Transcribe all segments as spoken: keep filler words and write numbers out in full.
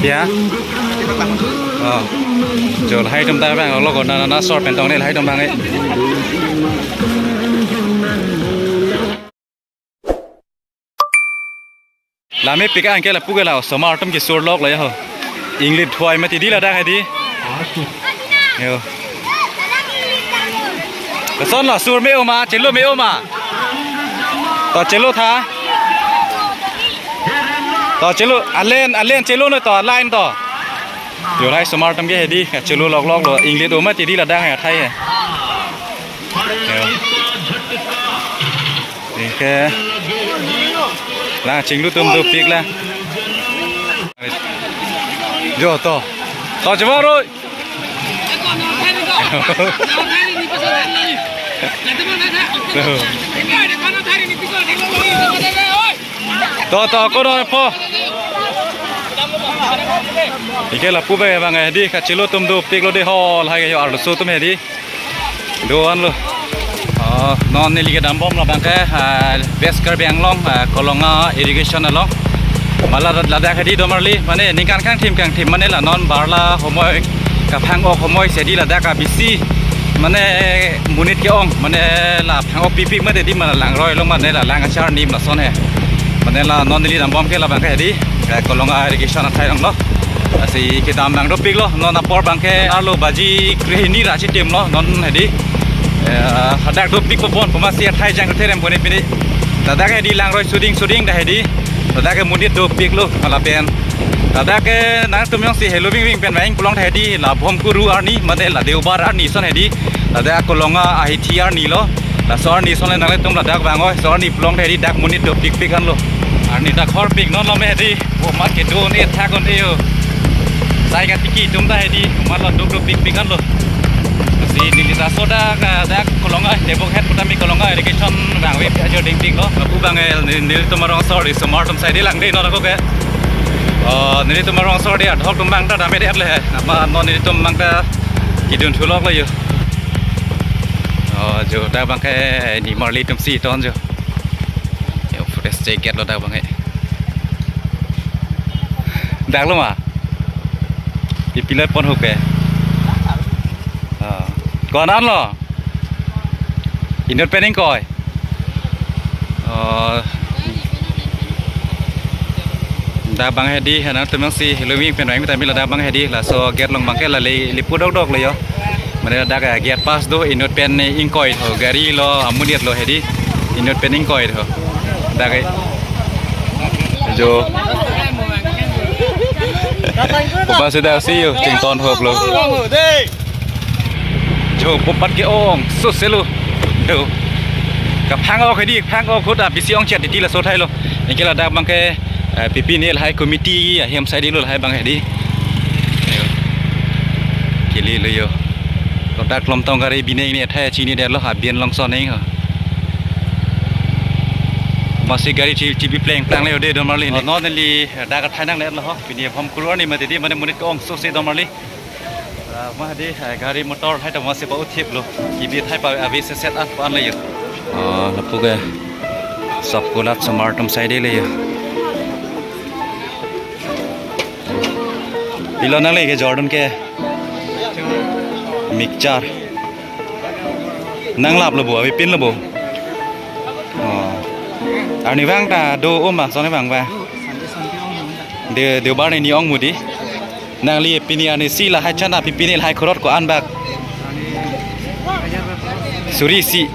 Ya. Oh. Jo lahai atum ta bang lo ko na na na sor pen tong ne lahai atum bang eh. Lame pik an ke lapu ke la osomar atum kesur lok la ya ho. Inglit thuai mati di ladak hedi. Yo. Lason la sur me oma, chelo me oma. To chelo tha. To chelo, alen, alen chelo no to, line to. Jo lahai osomar atum ke hedi, chelo lok lok lo, inglit oma ti di ladak hai athai hai. Yo. Oke. La chinglu atum dopik la. Jo to. To chevaro. To to kono po. Ike lapu bang bang hedi kachelo atum dopik lo de hol hai yo arloso atum hedi. Do-an lo. Oh, non neli kedam bom labang ke, ah, West Karbi Anglong, ah, Kolonga irrigation along. Mala ladak hedi domarli, mane ningkan kangthim kangthim mane la non barla homoi kaphang-ok homoi si hedi ladak abisi mane monit ke-ong mane la phang-ok pipik mate di mane langroi along mane la lang achar nim lason he. Mane la non neli dam bom ke labang ke hedi, eh, Kolonga irrigation athai along lo. Lasi kedam bang dopik lo, non apor bang ke arlo baji krehini ra chitim lo, non hedi. Eh, hadak dopik po bon, puma si athai jang kutherem puni pini. Ladak hedi langroi suding suding dah hedi. Ladak ke monit dopik lo, ala pen. Ladak ke nangtum jongsi helo ving ving pen vang pulang dah hedi, la Bhomkuru arni, mate la Deobar arni son hedi. Ladak Kolonga ahithi arni lo. Laso arni son le nanglitum ladak vang oi, so arni pulang dah hedi dak monit dopik pik an lo. Arni dak hor pik non lo me hedi. Oh, mat kedo ne thak on yo. Sai ka tiki atum ta hedi, mat lo duk duk pik pik an lo. Si neli ta so dak, dak Kolonga, tebok het puta mi Kolonga irrigation rang ve ajo ding ding lo. Lapu bang el neli, nelitum arong sor di osomar atum sai di lang di non ako ke. Oh, nelitum arong sor di adhok atum bang ta dam-et le he. Nama non nelitum bang ta kidun thulok lo yo. Oh, jo dak bang ke ni marli atum si ton jo. Yo, footage check lo dak bang ke. Dak lo ma? Ipilot pon hupe. Ah. Ko-an lo? Inut pen ingkoi. Oh. Dak bang hedi, hanang tumang si, helo ving pen vang ta mila dak bang hedi, laso gate along bang ke la le, le pu dok dok lo yo. Mane dak, eh, gate pass do, inut pen ingkoi tho, gari lo, amonit lo hedi, inut pen ingkoi tho. Dak, eh, jo. Puma si dak si yo, chington hop lo. Jo, pupat ke-ong, so selo. Jo. Kaphang-ok hedi, phang-ok hut abisi ongchet di laso athai lo. Anke ladak bang ke, eh, P P N L hai committee ahem sai di lo hai bang hedi. Yo. Kili lo yo. Ladak lom tong gari bineng ne athai chini det lo ha bin long son neng ho. Masi gari chi, chibi pleng plang le ode domarli ne. Oh, non neli dak athai nang let lo ho. Pini Bhomkuru arni mati di mane monit ke-ong so se domarli. Ah, ma di, eh, gari motor hai ta masi pa uthip lo. Kibi thai pa avi se set an pa an le yo. Ah, lapu ke. Sop kulat osomar atum sai di le yo. Pilo nang le ke Jordan ke. Mixture. Nang lap lo bo, avepin lo bo. Oh. Arnivang ta do-o ma, son nivang ba. De, Deobar ni ong mati. Nangli pini arni isi lahai chana pi pini lahai khorot ko-an bak. Suri isi.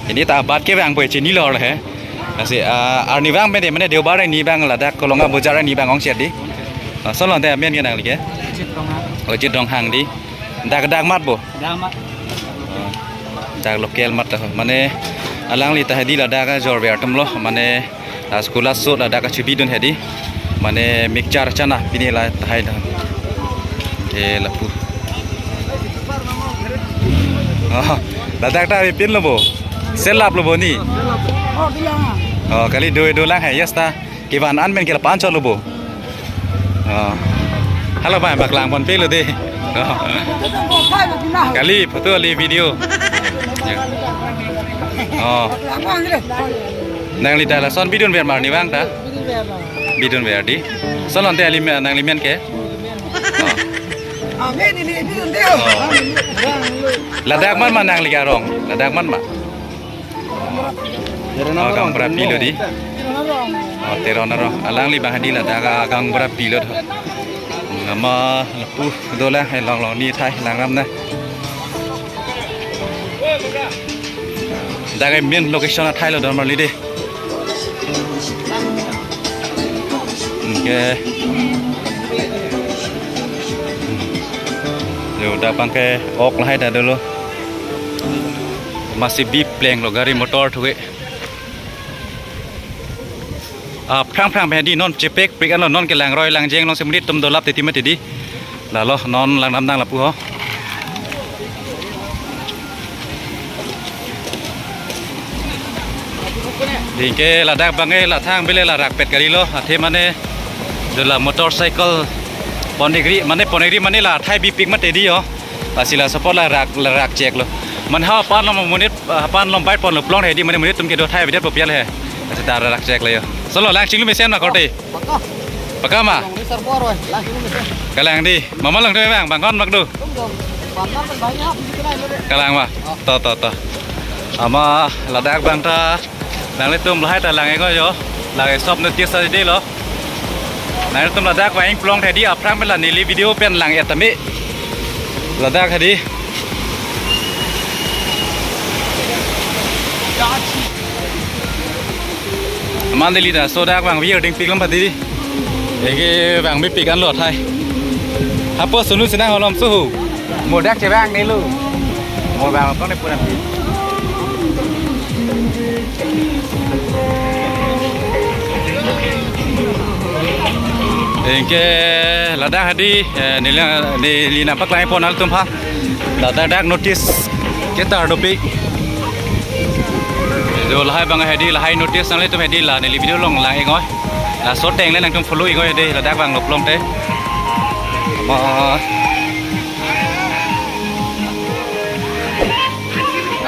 Ini ta bat kevang po chini lo he. Lasi, ah, arnivang pen de mane Deobar ni bang ladak Kolonga bojar ni bang ongchet di. Ah, son lo te amen ke nangli ke. Ojit Ronghang di. Dak dak mat bo. Dak mat. Dak local mat ta mane alangli ta hedi ladak ajor ver atum lo mane, ah, school aso ladak achubi dun hedi mane mixture chana pini la tahai dah. Ke lapu. Oh, ladak ta avepin lo bo. Selap lo bo ni. Oh, kali do do lang hai, yes ta. Kevan an men ke la pancho lo bo. Oh. Halo bang, bak lang pon pe lo de. Oh. Kali photo kali video. Oh. Nangli ta lason bidun ver ma arnivang ta. Bidun verdi. Solonte alim nangli men ke? Oh. Amen, ini bidun deh. Oh. Ladak man ma nangli arong? Ladak man ma? Oh, Gaonbura pilo di. Oh, Teron arong. Alangli abang hadi ladak Gaonbura pilo do. Nama lapu dolang he longlong ni athai langram na. Dak main location athai lo don marli de. Anke. Yo, dak abang ke ok lahai ta dolo. Masi bi plenglo gari motor thuke. Aphrang phrang pen di non chepek pek anlo, non ke langroi langjeng along si monit atum dolap titi mati di. Lalo non langdam nang lapu ho. Anke ladak abang ke la thang bile la rakpet kalilo. Athe mane dola motorcycle pon-ikri mane pon-ikri mane la athai bipik mati di ho. Lasi laso apot la rak, la rak cheklo. Mane ha aphan lo monit, ha aphan lo bike ponlo plong he di mane monit atum kedo athai avedet po pi hal he. Lasi ta rak cheklo yo. Solo lang chinglu mesen ma korte. Paka. Paka ma? Long ni sar bor oi, lang chinglu mesen. Kalang di. Mama lang do bang, bang kon mak do. Tum dong. Bang kon bang ya, di kenai lo de. Kalang ma? Oh. To, to, to. Ama ladak abang ta nanglitum lahai ta lang-ik oi yo. Lake shop notice tadi lo. Nanglitum ladak vang plong he di aphrang pen la neli video pen lang-et tame. Ladak he di. Amat neli laso dak vangve ding pik lam pati di. Eke vangve pik anlo athai. Hapo sunu sinang holom suhu. Mo dak chevang nelo. Mo vang ko ne pura pi. Anke ladak he di, eh, neli, neli nangpaklang pon nanglitum aphan. Ladak dak notice ketar dopik. Jo lahai abang he di lahai notice nanglitum he di la neli video along lang-ik oi. Laso ateng le nangtum follow-ik oi he di ladak vanglo plong te. Ma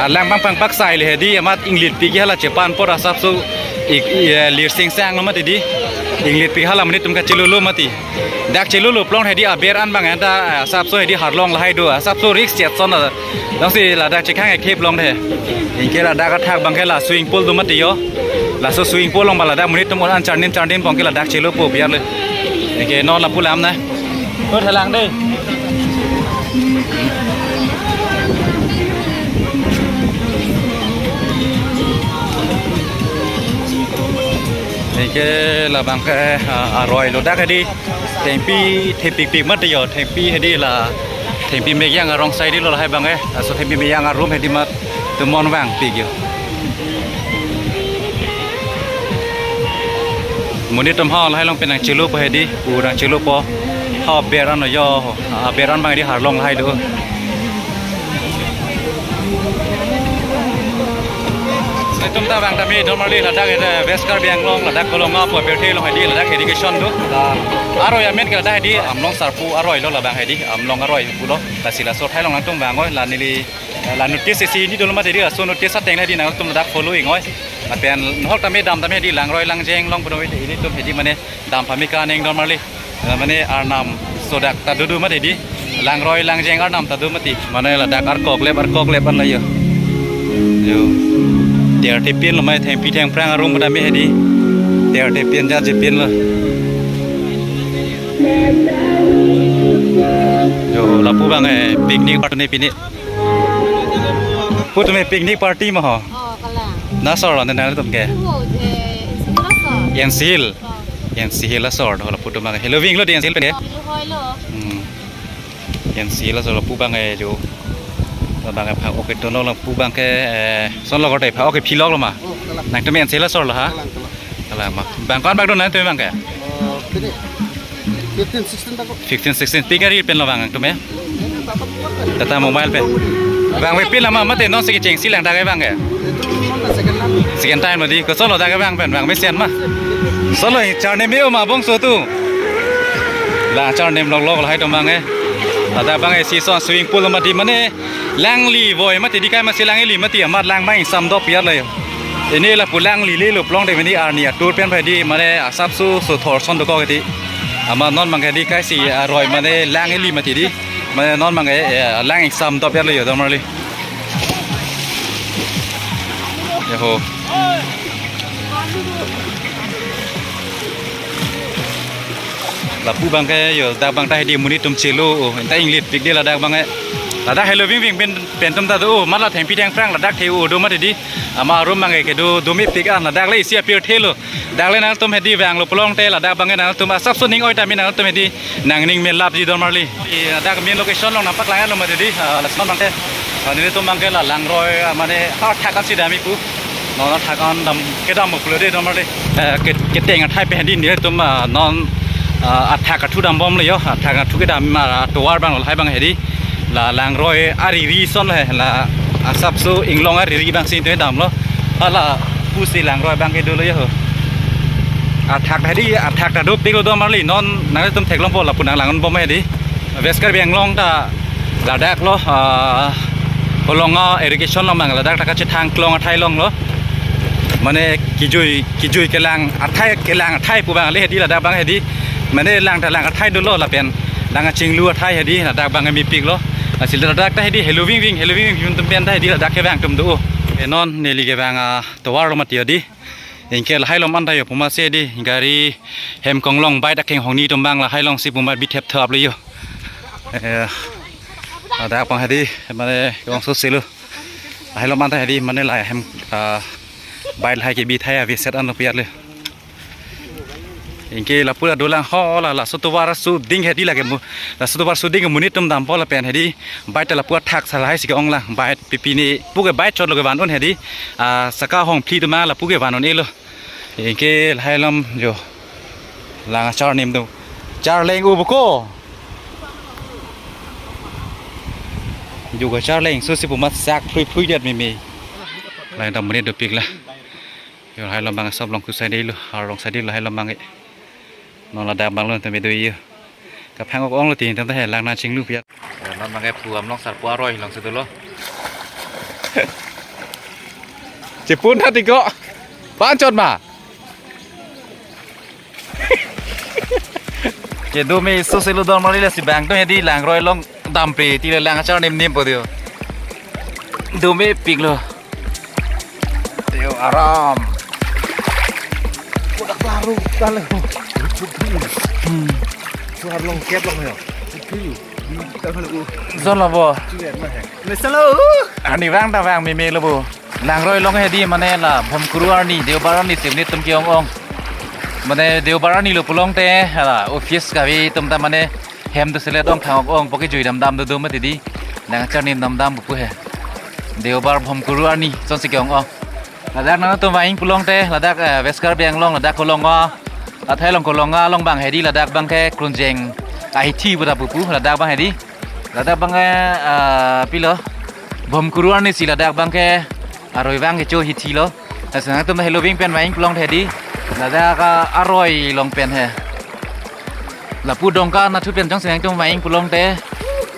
alang abang pangpaksai le he di amat inglit pik hala chepan apor asapso ik, i, eh, lir singsang lo mati di. Inglit pik hala monit atum kachilolo mati. Dak chilolo plong he di aber an abang anta, eh, asapso he di harlong lahai do. Asapso risk chet son la. Dong si ladak chekhang ekhep long de. Anke ladak athak abang ke la swimming pool do mati yo. Laso swimming pool along ba ladak monit atum an charnim charnim pon ke ladak chelo po biar le. Anke non lapu lam na. Oi, thalang de. Anke labang ke, ah, aroi lo dak he di. Thengpi thepik pik mati yo. Thengpi he di la. Thengpi meyang arong sai di lo lahai abang ke. Laso thengpi meyang arum he di mat. Tumon vangpik yo. Monit atum ha lahai along pen nangchelo po he di, pu nangchelo po. Ha aber an yo, aber an abang di harlong lahai do. Itum ta vang tame don marli ladak, eh, West Karbi Anglong ladak Kolonga pu apirthe along he di ladak education do. Aroi amen ke ladak he di Amlong Sarpo aroi lo labang he di, Amlong aroi pulo. Lasi laso athai along nangtum vang oi, la neli la notice isi ni dolo mati di, laso notice ateng le di nangtum ladak follow-ik oi. Lapen nahok tame dam tame di langroi langjeng along puno ilitum he di mane dam pamika neng don marli. La mane arnam sodak ta dodo mati di. Langroi langjeng arnam ta do mati. Mane ladak arkok lep arkok lep an la yo. Yo. Ter thepin lo mai thengpi thengphrang arum tame he di. Ter thepin ja jepin lo. Yo, lapu abang, eh, picnic part ne pini. Pu tumi picnic party ma ho? Oh, kalang. Laso arlo ne nangtum ke? Oh, eh, N C Hills laso. N C Hills. Oh. N C Hills laso arlo, lapu tumi ke. Helo vinglo di N C Hills pen ke? Oh, helo hoi lo. Hmm. N C Hills laso lapu abang ke jo. Labang ke phak ok kedo lo lapu abang ke, eh, son lo korte phak ok ke philok lo ma? Oh, kalang. Nangtum N C Hills laso arlo ha? Kalang, kalang. Kalang ma. Bang ko-an bak do nangtum abang ke? Oh, pini. Fifteen, sixteen tako. Fifteen, sixteen. Pi gari pen lo vang nangtum ya? Tata Mobile pen. Vangve pin lama mate non si kechengsi lang dak ke vang ke? Second time mati. Koson lo dak ke vang pen, vangve sen ma. Solo charnim me-o ma bongso atum. La charnim lok lok lahai atum vang ke. Ladak abang ke si son swimming pool mati mane. Langli voi mati di kai masi lang ili mati amat lang abang ingsam dop piar la yo. Pini lapu lang lili lo pulote pini arni atur pen pha di mane asapso so thor ason dokok di. Amat non abangke di kaisi aroi mane lang ili mati di. Mane non abangke, eh, lang ingsam dop ya lo yo domarli. Ya ho. Lapu abangke yo dak abang ta hedi monit atum chelo o, anta inglitpik di ladak abangke. Ladak helo vingving pen, pen atum ta do o, amat la thengpi thengphrang ladak the o do mati di. Amat arum abangke kedo do mepik an ladak le isi apirthe lo. Dak le nangtum hedi vanglo pulote ladak abangke nangtum asapso ning oi tame nangtum hedi nangning melapji domarli. Eh, ladak main location along nangpaklang lo mati di, ah, lason abangke. Ah, nelitum abangke la langroi, ah, mane ha athak ansi damji pu. Non athak an dam kedam mo pulo de domarli. Eh, ke, keteng athai pen hedi nelitum, ah, non, ah, athak athu dambom le yo. Athak athu kedam, ah, tovar abang lahai abang hedi. La langroi ariri ason he, la asapso inglong ariri abangsi te damlo. Hala pusi langroi abangke dolo yo. Athak hedi, athak ta dopik lo domarli, non nangtum theklongpo lapu nanglang bom hedi. West Karbi Anglong ta ladak lo, ah, Kolonga irrigation along abang ladak ta kachethang klong athai along lo. Mane kijui, kijui kelang athai, kelang athai pu abang le hedi ladak abang hedi. Mane lang ta lang athai dolo lapen lang achinglu athai hedi ladak abang mepik lo. Lasi ladak ta hedi helo vingving, helo vingving atum pen ta hedi ladak kevang atum do. Eh, non neli kevang, ah, tovar lo mati di. Anke lahai along anta yo puma se di gari hem konglong bike akenghong ni atum abang lahai alongsi puma bithep thap lo yo. Eh, ladak abang hedi mane kevangso selo. Lahai along anta hedi mane la hem, ah, bike lahai kebi athai aveset an lo piat le. Anke lapu ta dolang ho la, laso tovar suding hedi lake mu, laso tovar suding monit atum dampo lapen hedi bike ta lapu athak sa lahai si ke-ong lang bike pipini puke bike chot lo kevan un hedi, ah, saka hongphli atum abang lapu kevan un-e lo. Anke lahai along yo lang achar nem do. Charleng u buko. Yo kacharleng so si puma sak phrui phrui det meme. Lahai ta monit dopik la. Yo lahai along abang asap along kusai de lo, arlong sai de lo lahai along abang e. Non ladak abang lo tame do yo. Kaphang ok ong lo tin tam ta he lang nangchinglu piat. Eh, non abangke pu amlong sarpo aroi alongsi dolo. Chepun tha tiko. Panchot ma. Kedo meso selo domarli lasi bang to hedi langroi along dampe ti le lang achar nem nem po dio. Do mepik lo. Teo aram. Udah baru kali. Hmm. Suar long kep long yo. Zon lo bo. Mesalo. Arnivang ta vang meme lo bo. Langroi along hedi mane la Bhomkuru arni, Deobar arni si monit atum ke-ong ong. Mane Deobar arni lo pulote la office kave atum ta mane hem doselet ong thang ok ong pu kejui dam dam do do mati di. Nangchar nem dam dam pu he. Deobar Bhomkuru arni asonsi ke-ong ong. Ladak nangtum vang pulote ladak, eh, West Karbi Anglong ladak Kolonga. Athai along Kolonga along abang hedi ladak abangke Krunjeng ahithi pu ta pupu ladak abang hedi. Ladak abangke, ah, pilo. Bhomkuru arni si ladak abangke aroi vang kecho hithi lo. Lasi nangtum helo ving pen vang pulote hedi. Ladak, ah, aroi along pen he. Lapu Dongka nathu pen jongsi nangtum vang pulote,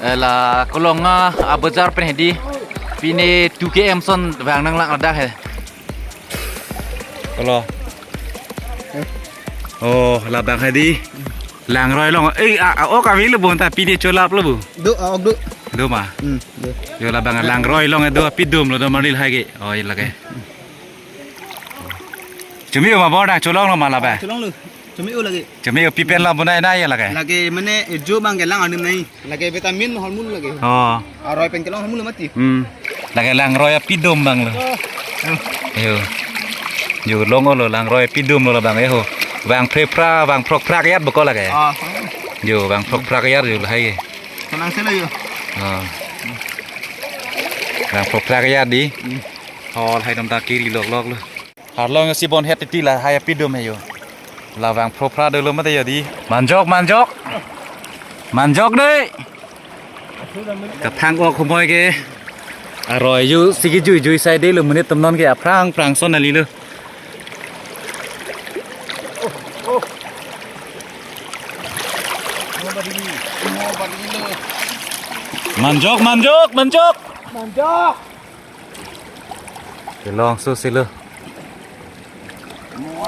eh, la Kolonga abazar pen hedi. Pine two K M ason vang nanglang ladak he. Kolo. Oh, labang hedi. Langroi along. Eh, a, a, ok avelo bo anta pine cholap lo bo. Do, a, ok do. Do ma. Hmm, do. Yo labang langroi along do apidum lo domarli lahai ke. Oh, iya lake. Chumi ma bo nangcholong lo ma labe. Cholong lo. Chumi o lake. Chumi o pi pen lo bo nai nai lake. Lake mane ejo abangke lang anim nai. Lake vitamin hormone lake. Oh. Aroi pen kelong hormone mati. Hmm. Lake langroi apidum abang lo. Yo. Yo long lo langroi apidum lo labang yo. Vang phre phra, vang phrok phrak yat beko lake. Ah. Yo, vang phrok phrak yat yo lahai. Tenang selo yo. Ah. Vang phrok phrak yat di. Hmm. Hol hai dam ta kiri lok lok lo. Arlong si bon het titi lahai apidum he yo. La vang phro phra dolo mate yo di. Manjok, manjok. Manjok dei. Kathang ok humoi ke. Aroi yo si kejui jui sai dei lo monit atum non ke aphrang phrang ason kali lo. Manjok, manjok, manjok. Manjok. Kelongso silo.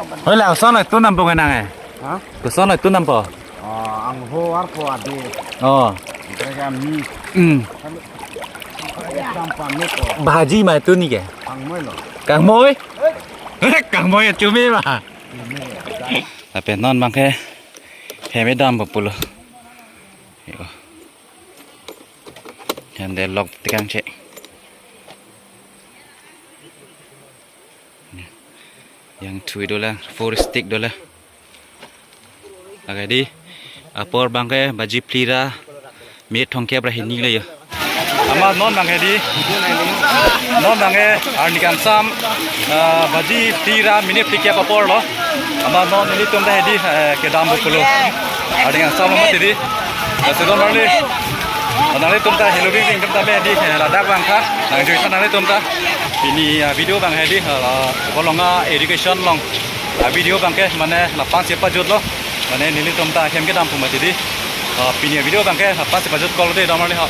Oi, la, koson lo itu nampo kenang eh? Ha? Koson lo itu nampo? Oh, angho arpo ade. Oh. Mereka mi. Hmm. Dampo mi ko. Bhaji ma itu ni ke? Kangmoi lo. Kangmoi? Kangmoi ya cumi ma. Lapen non abangke hem kedampo pulo. Yo. Hem de lok tekang che. Yang thui dolang, four stick dolang. Lake di, apor abangke baji phli ra, minute thomkep ra hini le yo. Amat non abangke di, non abangke arni kangsam, ah, baji phli ra minute phlikep apor lo. Amat non nelitum ta hedi, eh, kedampo pulo. Arni kangsam lo mati di. Lasi don marli. Nanglitum ta helo bing bing tum ta me di, eh, ladak abang tha. Nangjui tha nanglitum ta. Pini, ah, video abang hedi, ah, Bolonga education along. Ah, video abangke mane lapu-an si pajut lo. Mane nelitum ta hem kedampo mati di. Ah, pini video abangke lapu-an si pajut kol de don marli ha.